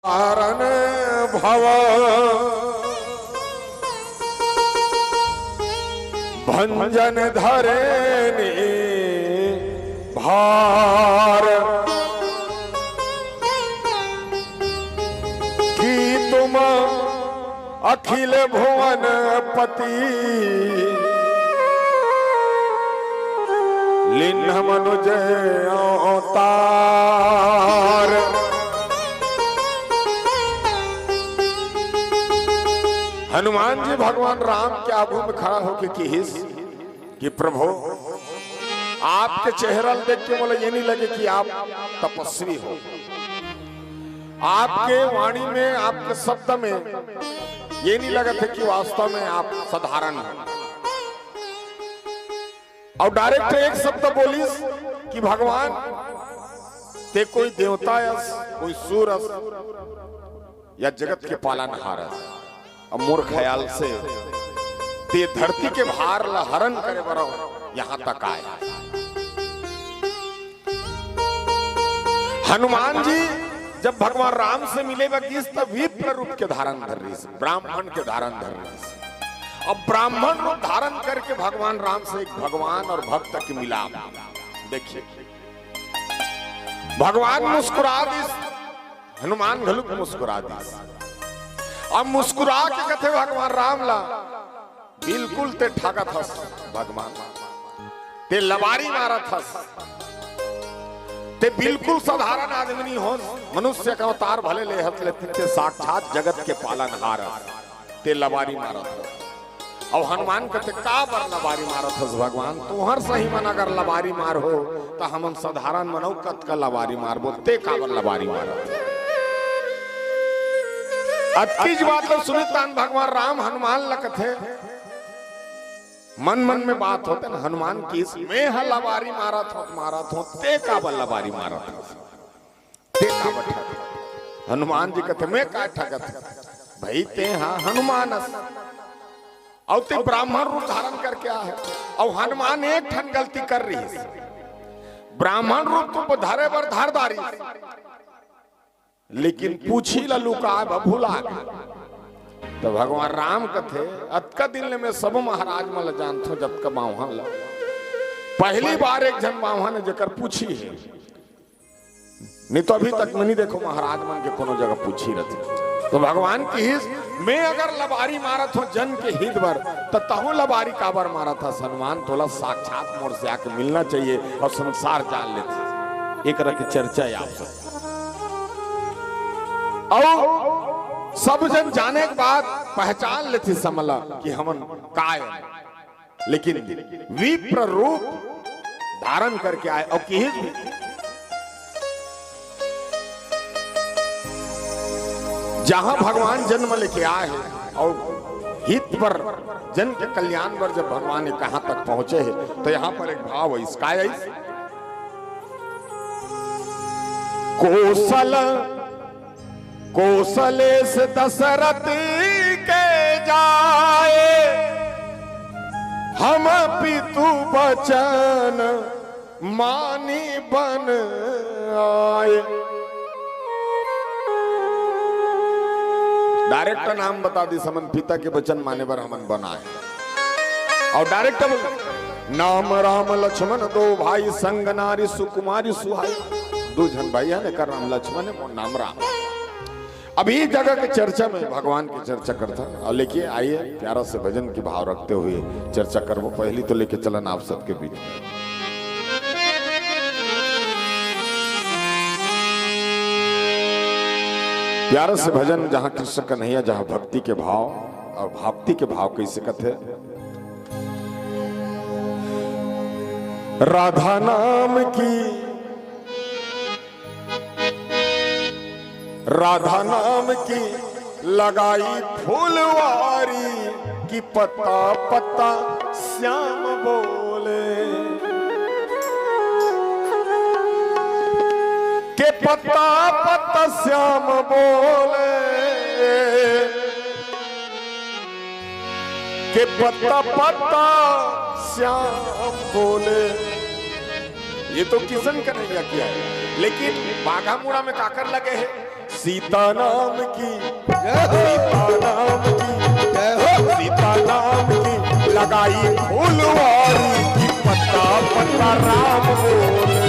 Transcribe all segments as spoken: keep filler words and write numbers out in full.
कारण भव भंजन धरेनी भार। कि तुम अखिल भुवन पति लिन्ह मनुज अवतार। हनुमान जी भगवान राम के आगू में खड़ा होके किहिस कि प्रभु, आपके चेहरा ल देख के मोला ये नहीं लगे कि आप तपस्वी हो। आपके वाणी में, आपके शब्द में ये नहीं लगत है कि वास्तव में आप साधारण हो। और डायरेक्ट एक शब्द बोलिस कि भगवान, ते कोई देवता अस, कोई सुर अस, या जगत के पालनहार अस। अब मोर ख्याल से ते धरती के भार ला हरण करे बर यहाँ तक आए। हनुमान जी जब भगवान राम से मिले बर गिस, तब विप्र रूप के धारण धर रहिस, ब्राह्मण के धारण धर रहिस। अब ब्राह्मण रूप धारण करके भगवान राम से एक भगवान और भक्त के मिलाप। देखिए, भगवान मुस्कुरा दिस, हनुमान घलुक मुस्कुरा दिस। अब मुस्कुरा के कथे भगवान राम ला, बिल्कुल ते ठगत हस भगवान, ते लबारी मारत हस, ते बिल्कुल साधारण आदमी नहीं होस, मनुष्य का अवतार भले ले हस, लेकिन ते साक्षात जगत के पालनहार हस, ते लबारी मारत हस। अउ हनुमान कथे, "काबर लबारी मारत हस भगवान? तुहर सही मन अगर लबारी मार हो, त हमन साधारण मन अउ कतका लबारी मारबो, ते काबर लबारी मारत हस?" अतकीच बात ल सुनिस तान भगवान राम हनुमान ल कथे, मन मन में बात होथे न, हनुमान किहिस, "मैं ह लबारी मारत हों, मारत हों, ते काबर लबारी मारत हस?" ते का बठा? हनुमान जी कथे, "मैं का ठगत हँव? भाई, ते हा हनुमान अस। अउ ते ब्राह्मण रूप धारण करके आए हे।" अउ हनुमान एक ठन गलती कर रहिस। ब्राह्मण रूप तो धरे बर धर डारिस, लेकिन पूछी ला लुकाए बर भुला गे। तो भगवान राम कथे, "अतका दिन ले मैं सब महाराज मन ला जानथों, जतका बाम्हन ला। पहली बार एक झन बाम्हन हे, जेकर पूछी हे।" नहीं तो अभी तक मैं नहीं देखों महाराज मन के कोनो जगह पूछी रथे। तो भगवान किहिस, "मैं अगर लबारी मारत हों जन के हित बर, त तहूँ लबारी काबर मारत हस हनुमान? तोला साक्षात मोर से आके मिलना चाहिए अउ संसार जान लेथे।" एक रखे चर्चा हे आप सब। अउ सब जन जाने के बाद पहचान लेथे समला कि हमन काय। लेकिन विप्र रूप धारण करके आए अउ किहिस भी, जहां भगवान जन्म लेके आए हे अउ हित बर, जन के कल्याण बर जब भगवान ये कहां तक पहुंचे हे, तो यहां पर एक भाव हे, इसका हे, कौशल कौशलेश दशरथ के जाए, हम पितु बचन मानी बन आए। डायरेक्ट नाम बता दिस, हमन पिता के बचन माने बर हमन बन आए। अउ डायरेक्ट बोल, "नाम राम लक्ष्मण दो भाई, संग नारी सुकुमारी सुहाई।" दू झन भाई हे, एकर नाम लक्ष्मण हे, मोर नाम राम। अभी जगह के चर्चा में भगवान की चर्चा करथन, अउ लेके आइए प्यारा से भजन के भाव रखते हुए चर्चा करबो। पहली तो लेके चलन आप सबके बीच में। प्यारा से भजन, जहां कृष्ण कन्हैया, जहां भक्ति के भाव, अउ भक्ति के भाव कइसे कथे, राधा नाम की, राधा नाम की लगाई फुलवारी, कि पत्ता पत्ता श्याम बोले, के पत्ता पत्ता श्याम बोले, के पत्ता पत्ता श्याम बोले। ये तो किशन कन्हैया किया हे, लेकिन बाघामुड़ा में काकर लगे हे? सीता नाम की, जय हो। सीता नाम की, जय हो। सीता नाम की लगाई फुलवारी कि पत्ता पत्ता राम बोले।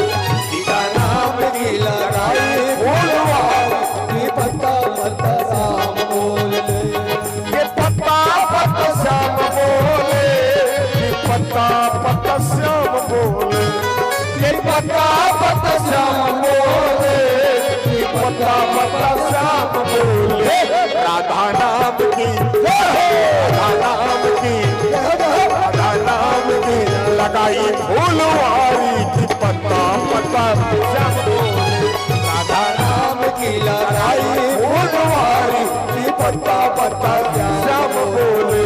सीता नाम की लगाई फुलवारी कि पत्ता पत्ता श्याम बोले। ये पत्ता पत्ता श्याम बोले, ये पत्ता पत्ता श्याम बोले, ये पत्ता पत्ता श्याम बोले, ये पत्ता पत्ता श्याम बोले। राधा नाम की, राधा नाम की, राधा नाम की लगाई फुलवारी कि पत्ता पत्ता श्याम बोले। राधा नाम की लगाई फुलवारी कि पत्ता पत्ता श्याम बोले।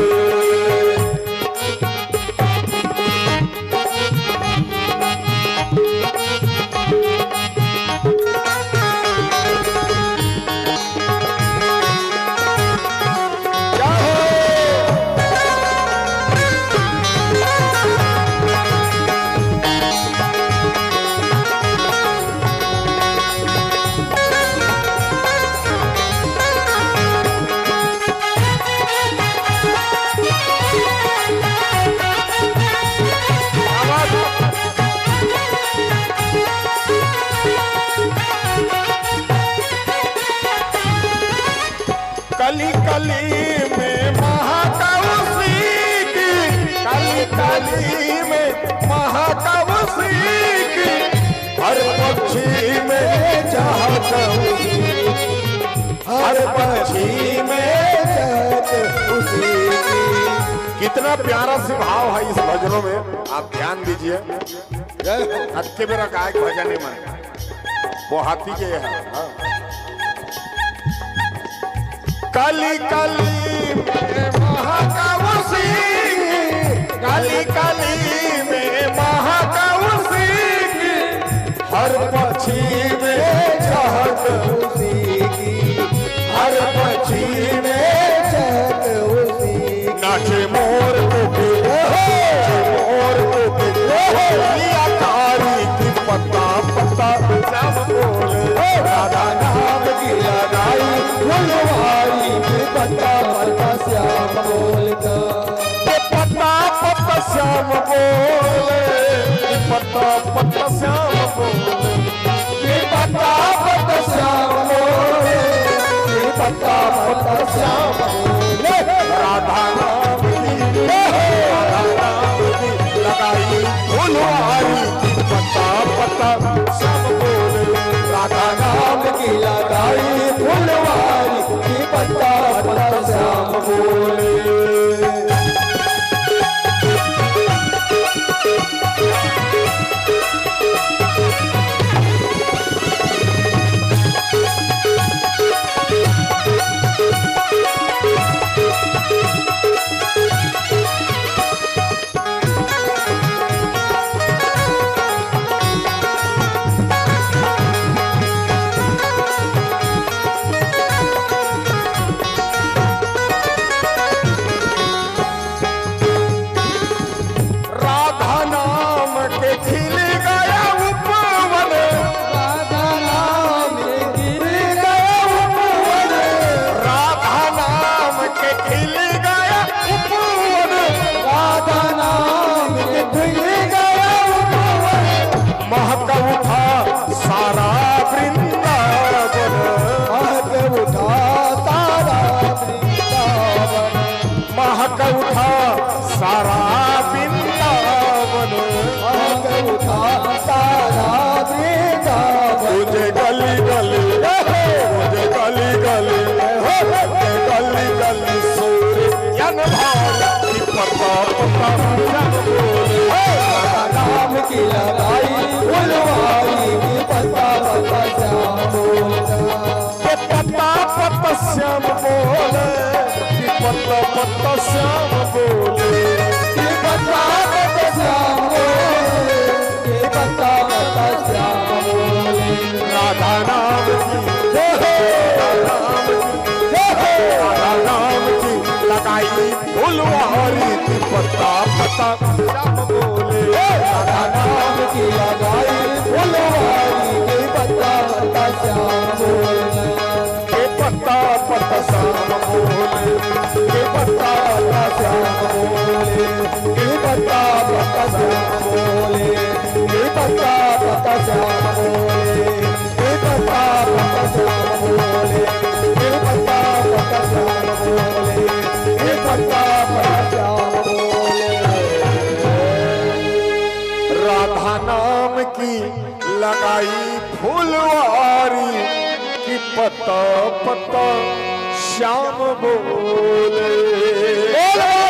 कली कली में महाकाल उसी की, कली कली में महाकाल उसी की, हर पक्षी में चाहत उसी की, हर पक्षी में चाहत उसी की। कितना प्यारा से भाव है इस भजनों में, आप ध्यान दीजिए। जय हो। अतके बेरा गायक भजन नहीं मन। वो हाथी के है। हाँ। कली कली में महाकाल उसी, कली कली में महाकाल उसी की, हर पक्षी में चाहत उसी की, हर पक्षी में चाहत उसी। नाचे मोर कोकिल, नाचे मोर कोकिल, लिया तारी की पत्ता पत्ता श्याम बोले। राधा नाम की लगाई फुलवारी की पत्ता पत्ता श्याम बोलता। ये पत्ता पत्ता श्याम बोले, ये पत्ता पत्ता श्याम बोले। ये पत्ता पत्ता श्याम बोले, ये पत्ता पत्ता श्याम बोले। राधा नाम की, राधा नाम की लगाई फुलवारी कि पत्ता पत्ता श्याम बोले। राधा नाम की लगाई फुलवारी कि पत्ता पत्ता श्याम बोले। राधा नाम के खिल गया उपवन। राधा नाम के खिल गया उपवन। राधा नाम के खिल गया उपवन। राधा नाम के खिल गया उपवन। महक उठा सारा वृंदावन। महक उठा सारा वृंदावन। महक उठा सारा वृंदावन। महक उठा सारा वृंदावन। गूंजे गली गली, गूंजे गली गली, गूंजे गली गली सूर यन भाव की पत्ता पत्ता श्याम बोले। राधा नाम की लगाई फुलवारी की पत्ता पत्ता श्याम बोलता। ये पत्ता पत्ता श्याम बोले, ये पत्ता पत्ता श्याम बोले। ये पत्ता पत्ता श्याम बोले, ये पत्ता पत्ता श्याम बोले। राधा नाम की जय हो, राधा नाम की जय हो, राधा नाम की लगाई फुलवारी कि पत्ता पत्ता श्याम बोले। राधा नाम की लगाई फुलवारी कि पत्ता पत्ता श्याम बोले। श्याम बोले, ये पत्ता पत्ता श्याम बोले, ये पत्ता पत्ता श्याम बोले, ये पत्ता पत्ता श्याम बोले, ये पत्ता पत्ता श्याम बोले, ये पत्ता पत्ता श्याम बोले, ये पत्ता पत्ता श्याम बोले। राधा नाम की लगाई फुलवारी कि पत्ता पत्ता श्याम बोले। बोलो